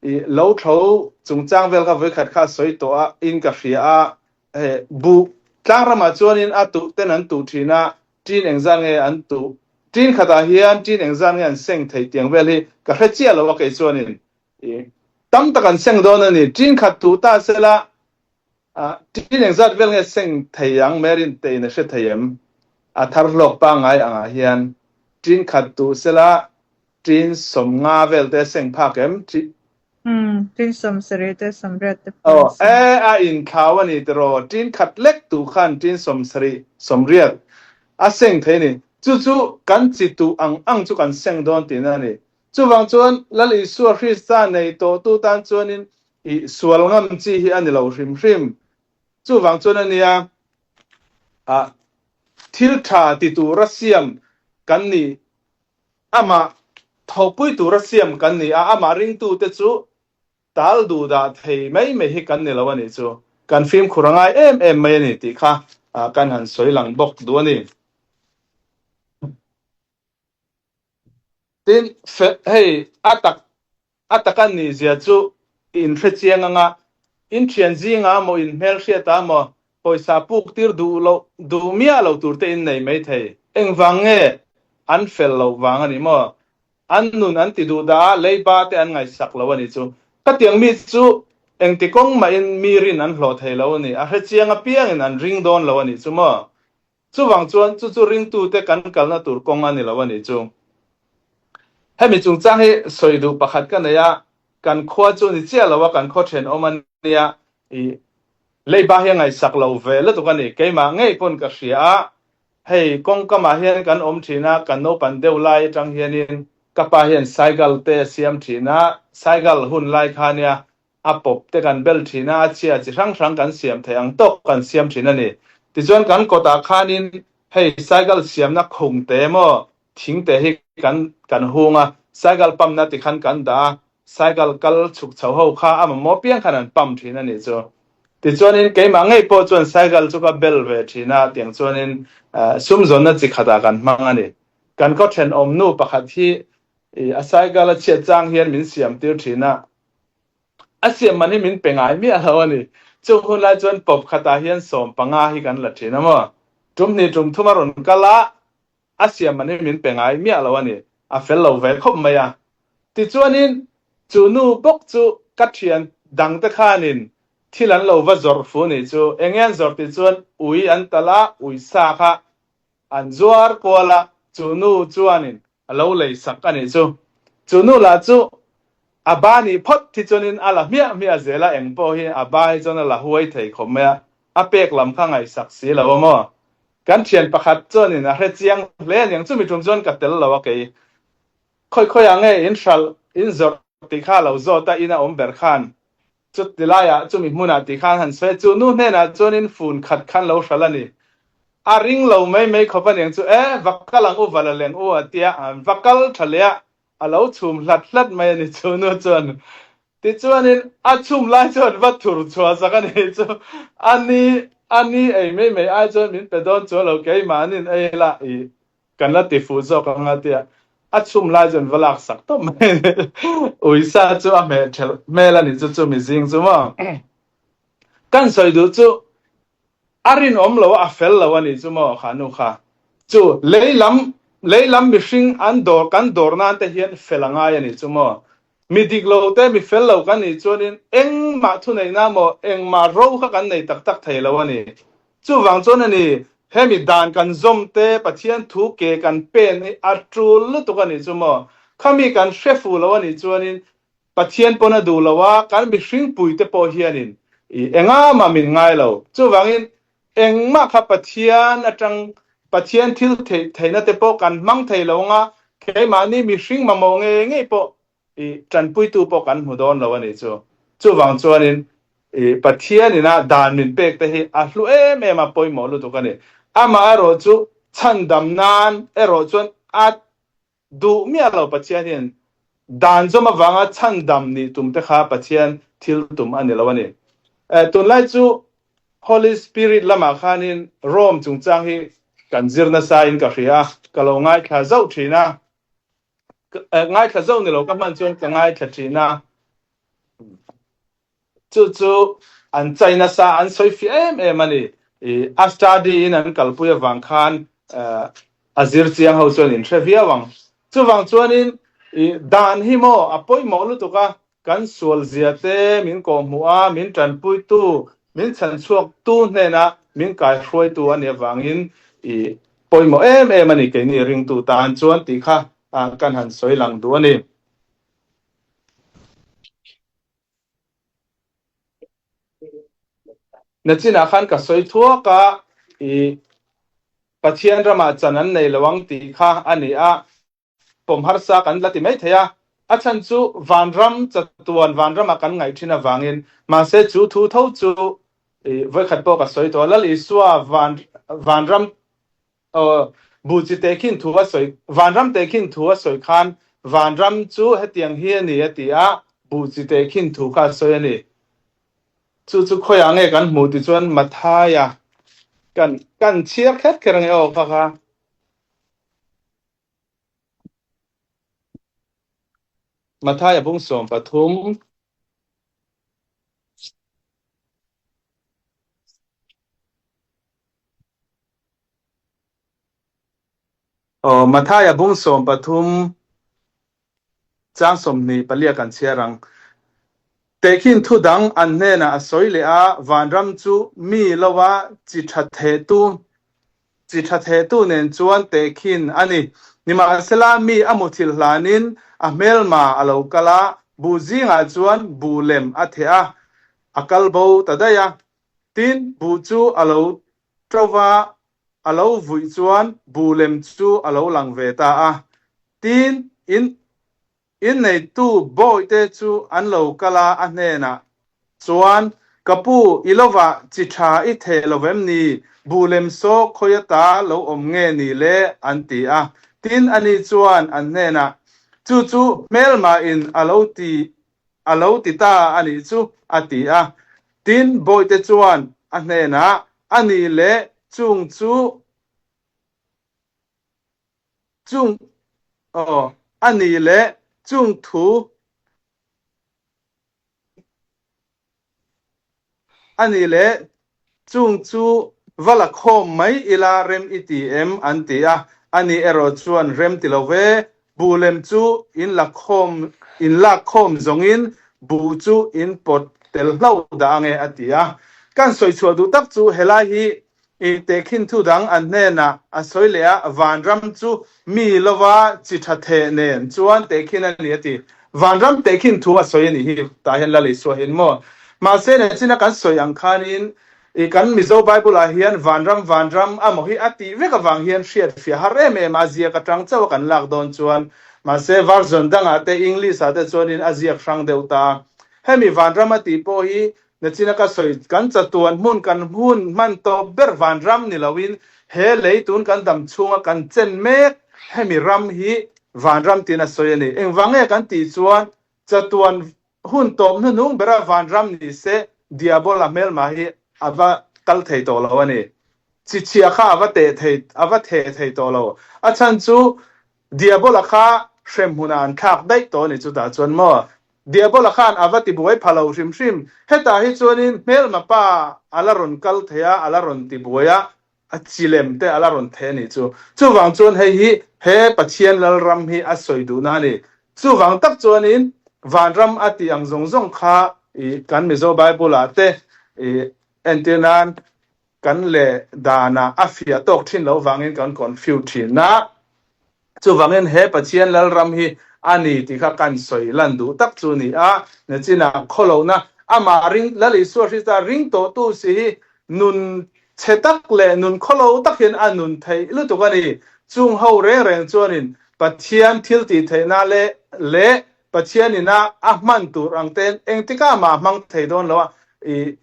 i lo tho chungchang vel kha vawikhat kha a sawi tawh a in ka hria a, hei buh tlang ramah chuanin a tuh ten an tuh thin a, tin engzan nge an tuh, tin khatah hian tin engzan nge an seng thei tiang vel hi ka hre chiah lo a kei chuanin i tam tak an seng dawn a ni, tin khat tuh ta sela Tin engzat vel nge seng thei ang Merin tein a hre thei em? A thar hlawk pangngai angah hian tin khat duh sela tin 50 vel te seng phak em? Umm, tin 70 te 80 te pawh an seng. E, a inthlau a ni tiraw, tin khat lek duh khan tin 70, 80 a seng thei a ni. Chu chu kan chi tuh ang ang chu kan seng dawn tihna a ni. Chuvang chuan Lal Isua Krista nei tawhtu tan chuanin I sual ngam chi hi a ni lo hrim hrim. Chuvang chuan a nia, a thil tha ti tura siam kan ni, amah thawhpui tura siam kan ni a, amah ringtute chu tal duh dah thei mai mai hi kan ni lo a nih chu. Kan fimkhur a ngai em em mai a ni tih kha kan han sawi lang bawk duh a ni. Tin, hei a tak a taka nihzia chu i inhre chiang anga, in thian zingah maw in hmelhriatah maw pawisa puk tir duh loh duh miah lo tur te in nei mai thei. Engvang nge an fel loh vang a ni maw? An nun an ti duh dah a, leiba te an ngaihsak lo a ni chu. Khatiang mi chu engti kawng mahin mi rin an hlawh thei lo a ni, a hre chiang apiangin an ring dawn lo a ni chu maw? Chuvang chuan chu chu ringtute kan kalna tur kawng a ni lo a nih chu. Hemi chungchang hi sawi duh pakhat ka nei a, kan khua chu ni chiah lo a, kan khaw thenawm a nia, i leiba hi a ngaihsak lo ve lutuk a ni. Keimah ngei pawn ka hria a, hei kawngkamah hian kan awm thin a, kan naupan deuh lai atang hianin ka pa hian cycle te a siam thin a, cycle hun lai kha nia A pawp te kan bel thin a, a chhia chi hrang hrang kan siam theih ang tawk kan siam thin a ni. Tichuan kan kawtah khanin hei cycle siamna khung te emaw thing te hi kan kan hung a, cycle pump na tikhan kan dah a, cycle kal chhuk chho ho kha a mamawh piang khan an pump thin a nih chu. Tichuanin keimah ngei pawh chuan cycle chu ka bel ve thin a, tiang chuanin sumzawnna chi khatah kan hmang a ni. Kan khaw thenawm nu pakhat hi a cycle a chhiat chang hian min siam tir thin a, A siam man hi min pe ngai miah lo a ni. Chung hun lai chuan pawp khatah hian 15 hi kan la thin a maw? Tum hnih tum thum a rawn kal a, a siam man hi min pe ngai miah lo a ni. A fel lo ve khawp mai a. Tichuanin chu nu bawk chu ka thian dangte khanin thil an lo va zawrh fu nih chu. Enge an zawrh tih chuan ui an talh a, ui sa kha an zuar kual a, chu nu chuanin a lo lei sak a nih chu. Chu nu lah chu a ba nih phawt hi chuanin a la hmiah hmiah zel a, eng pawh hi a ba hi chuan a la huai thei khawp mai a, a pek lam kha ngaihsak si lo a maw. Kan thian pakhat chuanin a hre chiang hle a niang, chumi tum chuan ka tel lo a kei. Khawi khawiah nge in hralh, in zawrh tih kha a lo zawt a, in a awm ber khan Chuti laiah chumi hmunah ti khan han sawi a, chu nu hnenah chuanin fun khat khan lo hralh a ni. A ring lo mai mai khawp a niang chu, E, va kal ang u, va la leng u a tia, an va kal tha leh a, a lo chhum hlat hlat mai a ni chu nu chuan. Tichuanin a chhum lai chuan va thur chhuah sak a ni chu, a ni, a ni ei mai mai ai chuan min pe dawn chuan lo keimahnin ei la i Kan la ti fuh zawk ang a tia a chhum lai chuan va lak sak tawp mai a ni. Uisa chu a hmeh thelh hmel a ni chu chu mizing chu maw. Kan sawi duh chu a rinawm lo a, a fel lo a ni chu maw kha nu kha. Chu lei lam lei lam mihring an dawr kan dawr nan te hian fel a ngai a ni chu maw. Mi dik lo te mi fel lo kan nih chuanin engmah thuneihna maw engmah ro kha kan nei tak tak thei lo a ni. Chuvang chuan a ni, hemi dan kan zawm te, Pathian thu ke kan pen hi a tul lutuk a nih chu maw? Khami kan hre fuh lo a nih chuanin Pathian pawn a duh lo a, kan mihringpui te pawh hianin i engah mah min ngai lo. Chuvangin engmah kha Pathian atang Pathian thil theih theihna te pawh kan hmang thei lo anga keimahni mihring mamawh ngei ngei pawh I tanpuitu pawh kan hmu dawn lo a nih chu. Chuvang chuanin i Pathian ina dan min pek te hi a hlu em em a, pawimawh lutuk a ni. Amah erawh chu chhandam nan erawh chuan a duh miah lo Pathian hian dan zawm avanga chhandam nih tum te kha Pathian thil tum a ni lo a ni. Tunlai chu Holy Spirit lamah khanin Rome chungchang hi kan zir nasa in ka hria a, ka lo ngaithla zauh thin a. Ngaithla zauh ni lo ka hman chuan ka ngaithla thin a, chu chu an chai nasa an sawi fiah em em a ni. A study in an kalpui avang khan a zir chiang ho chuan in hre viau ang. Chuvang chuanin dan hi maw a pawimawh lutuk a, Kan sual zia te min kawhhmuh a, min tanpuitu, min chhanchhuaktu hnena min kaihruaitu a nih avangin i pawimawh em em a ni keini ringtu tan chuan tih kha kan han sawi lang duh a ni. Nachinah khan ka sawi thuak a, i Pathian ramah chan an nei lo ang tih kha a ni a. Pawm harsa kan la ti mai thei a, a chhan chu vanram chatuan vanrama kan ngaih thin avangin, mahse chu thu tho chu i vawikhat pawh ka sawi tawh a, Lal Isua van vanram aw bu chi tehkhin thu a sawi vanram tehkhin thu a sawi khan vanram chu hetiang hi a ni a ti a, bu chi tehkhin thu kha a sawi a ni. Chu chu khawiah nge kan hmuh ti chuan Mathaia kan kan chhiar kher kher ange aw kha kha. Mathaia bung 13. Aw, Mathaia bung 13 chang 24 kan chhiar ang. Tehkhin thu dang an hnenah a sawi leh a, vanram chu mi lova chi tha thehtu Chi tha thehtu nen chuan tehkhin a ni. Nimahsela, mi a muthilh hlanin a hmelma a lo kal a, buh zingah chuan buh lem a theh a, a kal bo ta daih a. Tin, buh chu a lo to va, a lo vuih chuan buh lem chu a lo lang ve ta a. Tin, in Inneitu bawihte chu an lo kal a, a hnenah chuan, Ka pu, i lovah chi tha i theh lo vem ni? Buh lem saw khawi ata lo awm nge ni le? an ti a. Tin, ani chuan an hnenah, Chu chu hmelmahin a lo ti a lo ti ta a nih chu, a ti a. Tin, bawihte chuan a hnenah, A nih leh chung chu Chung aw a ni leh chung thu a ni leh chung chu va la khawm mai ila rem i ti em an ti a, a ni erawh chuan rem ti lo ve, buh lem chu in la khawm in lak khawm zawngin buh chu in pawt. tel hlauh dah ange a ti a. Kan sawi chhuah duh tak chu helai hi i tehkhin thu dang an hnenah a sawi leh a, vanram chu mi lova chi tha theh nen chuan tehkhin a ni a ti. Vanram tehkhin thu a sawi a nih hi tah hian Lal Isua hian maw? Mahse nachina kan sawi ang khanin i kan Mizo Bible ah hian vanram vanram amaw hi a tih vek avang hian hriat fiah har em em a, ziak atang chauh a kan lak dawn chuan mahse version dangah te English ah te chuanin a ziak hrang deuh ta a. Hemi vanram a tih pawh hi Nachina ka sawi kan chatuan hmun kan hun hman tawp ber vanram ni loin he lei tun kan dam chhunga kan chen mek hemi ram hi vanram tiin a sawi a ni. Engvang nge kan tih chuan chatuan hun tawp hnuhnung bera vanram ni se Diabola hmelma hi a va kal thei tawh lo a ni. Chichhia kha a va teh thei a va theh thei tawh lo. A chhan chu Diabola kha hremhmunah an thlak daih tawh a ni chutah chuan maw? Diabola khan a va tibuai pha lo hrim hrim. Hetah hi chuanin hmelma pa a la rawn kal thei a, a la rawn tibuai a, a chilem te a la rawn thei a nih chu. Chuvang chuan hei hi he Pathian Lalram hi a sawi duhna a ni. Chuvang tak chuanin vanram a tih ang zawng zawng kha i kan Mizo Bible-ah te i entir nan kan leh danah a fiah tawk thin loh vangin kan confuse thin a, chuvangin he Pathian Lalram hi a ni tih kha kan sawi lan duh tak chu ni a, nachinah khawlohna amah ring Lal Isua Hrista ring tawhtu si hi nun chhe tak leh nun khawlo tak hian a nun theih lutuk a ni. Chung ho reng reng chuanin Pathian thil tih theihna leh leh Pathian ina a hman tur ang ten engtikah mah a hmang thei dawn lo a, i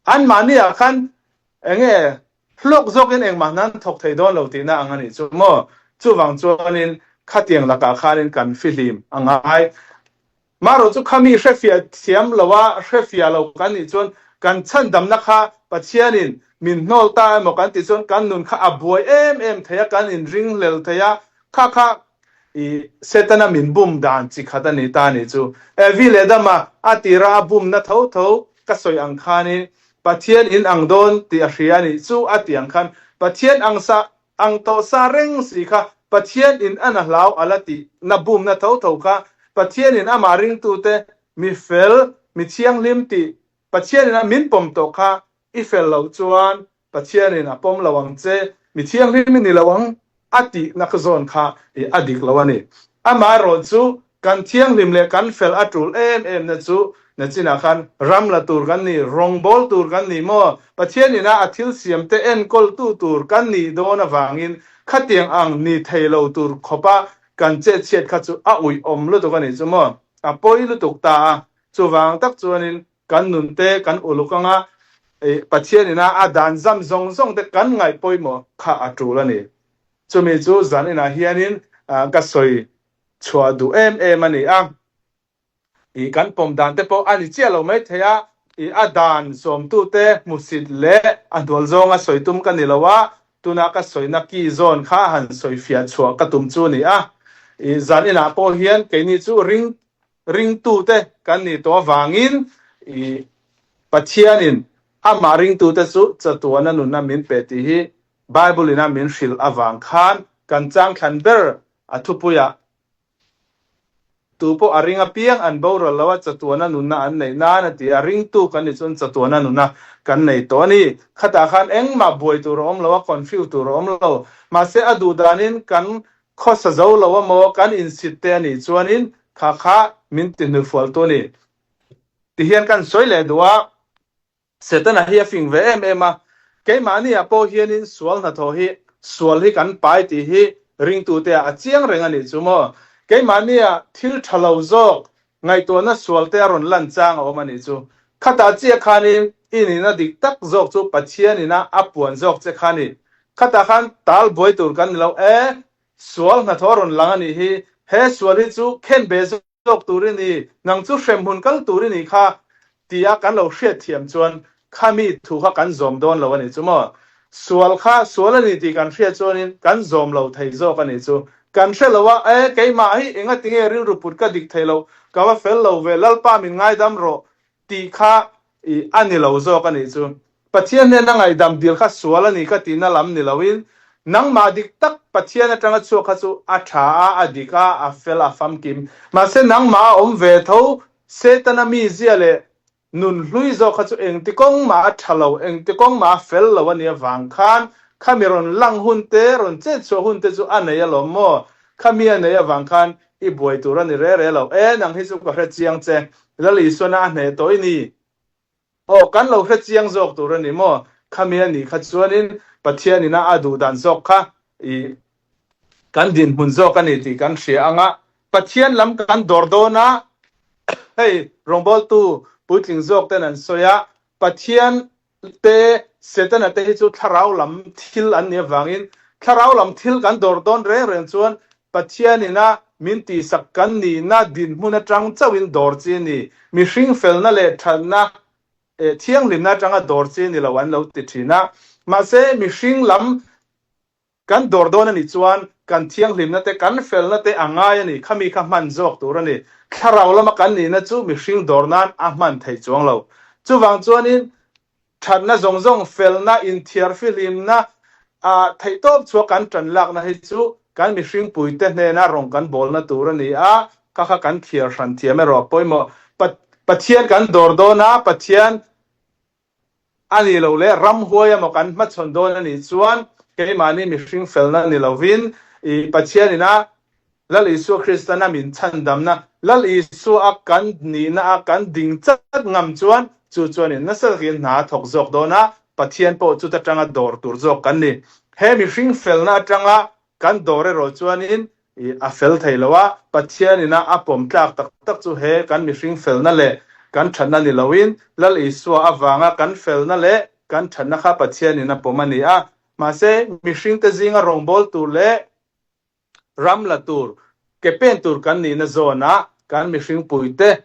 Anmahniah khan eng nge hlawk zawkin engmah nan thawk thei dawn lo tihna ang a nih chu maw? Chuvang chuanin khatiang lakah khanin kan fihlim a ngai. Marawh chu khami hrefiah thiam lo a, hrefiah lo kan nih chuan kan chhandamna kha Pathianin min hnawl ta emaw kan tih chuan kan nun kha a buai em em thei a, kan inringhlel thei a, kha kha I Setana min bum dan chi khat a ni ta nih chu. Evi leh Adama a tira a bumna tho tho ka sawi ang khanin Pathian in ang dawn tih a hria a nih chu a ti ang khan Pathian ang sa ang tawh sa reng si kha Pathian in an a hlau a la tih na bumna tho tho kha Pathian in amah ringtute mi fel mi thianghlim tih Pathian in a min pawm tawh kha i fel loh chuan Pathianin a pawm lo ang che, mi thianghlim i ni lo ang a tihna ka zawn kha i a dik lo a ni. Amaherawh chu kan thianghlim leh kan fel a tul em em na chu nachinah khan ram la tur kan ni, rawngbâwl tur kan ni maw? Pathianin a a thil siamte enkawltu tur kan nih dawn avangin khatiang ang ni thei lo tur khawpa kan chetchhiat kha chu a uih awm lutuk a nih chu maw? A pawi lutuk ta a. Chuvang tak chuanin Kan nun te kan uluk anga Pathian ina a dan zam zawng zawng te kan ngaih pawimawh kha a tul a ni. Chumi chu zan inah hianin ka sawi chhuah duh em em a ni a. I kan pawm dan te pawh a ni chiah lo mai thei a, i a dan zawmtute hmusit leh a hnual zawnga sawi tum ka ni lo a, tuna ka sawina ki zawn kha han sawi fiah chhuah ka tum chu a ni a. I zan inah pawh hian keini chu ring Ringtute kan nih tawh avangin i Pathianin amah ringtute chu chatuana nunna min pe tih hi Bible-in a min hrilh avang khan kan changthlan ber a thupuiah tu pawh a ring apiang an boral lo a, chatuana nunna an neih nan a ti a, ringtu kan nih chuan chatuana nunna kan nei tawh a ni. Khatah khan engmah buai tur a awm lo a, confuse tur a awm lo. Mahse a duh danin kan Khawsa zo lo a maw kan insit te a nih chuanin kha kha min ti hnufualtu a ni. Tihian kan sawi leh duh a, Setana hi a fing ve em em a, keimahni-ah pawh hianin sual hnathawh hi sual hi kan pai tih hi ringtute ah a chiang reng a nih chu maw. Keimahni-ah thil tha lo zawk ngaihtuahna sual te a rawn lan chang a awm a nih chu. Khatah chiah khanin i nihna dik tak zawk chu Pathian ina a puan zawk che kha a ni. Khatah khan tal buai tur kan ni lo e, sual hnathawh a rawn lang a nih hi, he sual hi chu khen be zawk tur i ni, nang chu hremhmun kal tur i nih kha tia kan lo hriatthiam chuan Khami thu kha kan zawm dawn lo a nih chu maw? Sual kha sual a ni tih kan hriat chuanin kan zawm lo thei zawk a nih chu. Kan hre lo a, e, keimah hi engati nge rilru put ka dik thei lo, ka va fel lo ve, Lalpa min ngaidam rawh tih kha i a ni lo zawk a nih chu. Pathian hnena ngaihdam dil kha sual a ni ka tihna lam ni loin, nangmah dik tak Pathian atanga chhuak kha chu a tha a, a dik a, a fel a famkim. Mahse nangmah a awm ve tho, Setana mizia leh. Nun hlui zawk kha chu engti kawng mah a tha lo, engti kawng mah a fel lo a nih avang khan khami rawn lang hun te, rawn chet chhuah hun te chu a nei alawm maw? Khami a neih avang khan i buai tur a ni re re lo. E, nang hi chu ka hre chiang che, Lal Isuana a hneh tawh i ni. Aw, kan lo hre chiang zawk tur a ni maw? Khami a nih kha chuanin Pathianina a duh dan zawk kha i kan dinhmun zawk a ni tih kan hria ang a, Pathian lam kan dawr dawn a, hei rawngbawltu puitling zawk ten an sawi a, Pathian te Setana te hi chu thlarau lam thil an nih avangin thlarau lam thil kan dawr dawn reng reng chuan Pathian ina min tihsak kan nihna dinhmun atang chauhin dawr chi a ni, mihring felna leh thatna thianghlimna atanga dawr chi a ni lo an lo ti thin a, mahse mihring lam Kan dawr dawn a nih chuan kan thianghlimna te, kan felna te a ngai a ni. Khami kha hman zawk tur a ni. Thlarau lama kan nihna chu mihring dawr nan a hman theih chuang lo. Chuvang chuanin thatna zawng zawng, felna, inthiar fihlimna, ah theihtawp chhuak kan tan lakna hi chu kan mihring puite hnena rawng kan bawlna tur a ni a, kha kha kan thiar hran thiam erawh a pawimawh. Pathian kan dawr dawn a, Pathian A nih loh leh ramhuai emaw kan hmachhawn dawn a nih chuan keimahni mihring felna ni lovin i Pathian ina Lal Isua Kristana min chhandamna, Lal Isua a kan nihna a kan ding chat ngam chuan chu chuanin nasa takin hna a thawk zawk dawn a, Pathian pawh chuta tanga dawr tur zawk kan ni. He mihring felna atanga kan dawr erawh chuanin I a fel thei lo a, Pathian ina a pawm tlak tak tak chu he kan mihring felna leh kan thatna ni loin Lal Isua avanga kan felna leh kan thatna kha Pathian in a pawm a ni a. Mahse, mihringte zinga rawngbâwl tur leh ram la tur, ke pen tur kan nihna zawnah kan mihring puite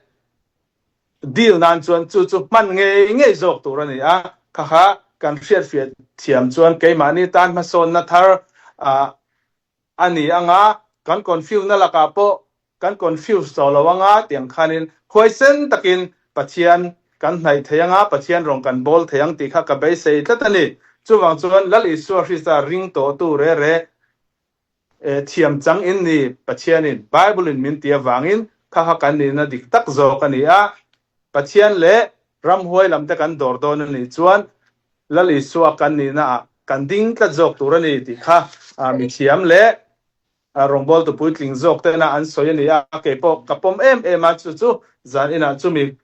deal nan chuan chu chu hman ngei ngei zawk tur a ni a, kha kha kan hriatfiah thiam chuan keimahni tan hmasawnna thar a ni ang a, kan confuse na lakah pawh kan confuse tawh lo ang a tih ang khanin huaisen takin Pathian kan hnaih thei ang a, Pathian rawn kan bawl thei ang tih kha ka beisei tlat a ni. Chuvang chuan Lal Isua Hrista ring tawhtu re re thiam chang in ni Pathianin Bible-in min ti avangin kha kha kan nihna dik tak zawk a ni a, Pathian leh ramhuai lamte kan dawr dawn a nih chuan Lal Isua kan nihna ah kan ding tlat zawk tur a ni tih kha mithiam leh rawngbawltu puitling zawk tena an sawi a ni a, kei pawh ka pawm em em a, chu chu zan inah chumi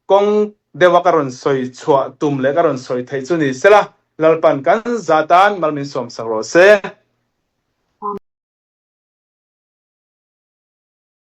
kawng deuha ka rawn sawi chhuah tum leh ka rawn sawi theih chu ni sela, Lalpan kan za tan mal min sawmsak rawh se.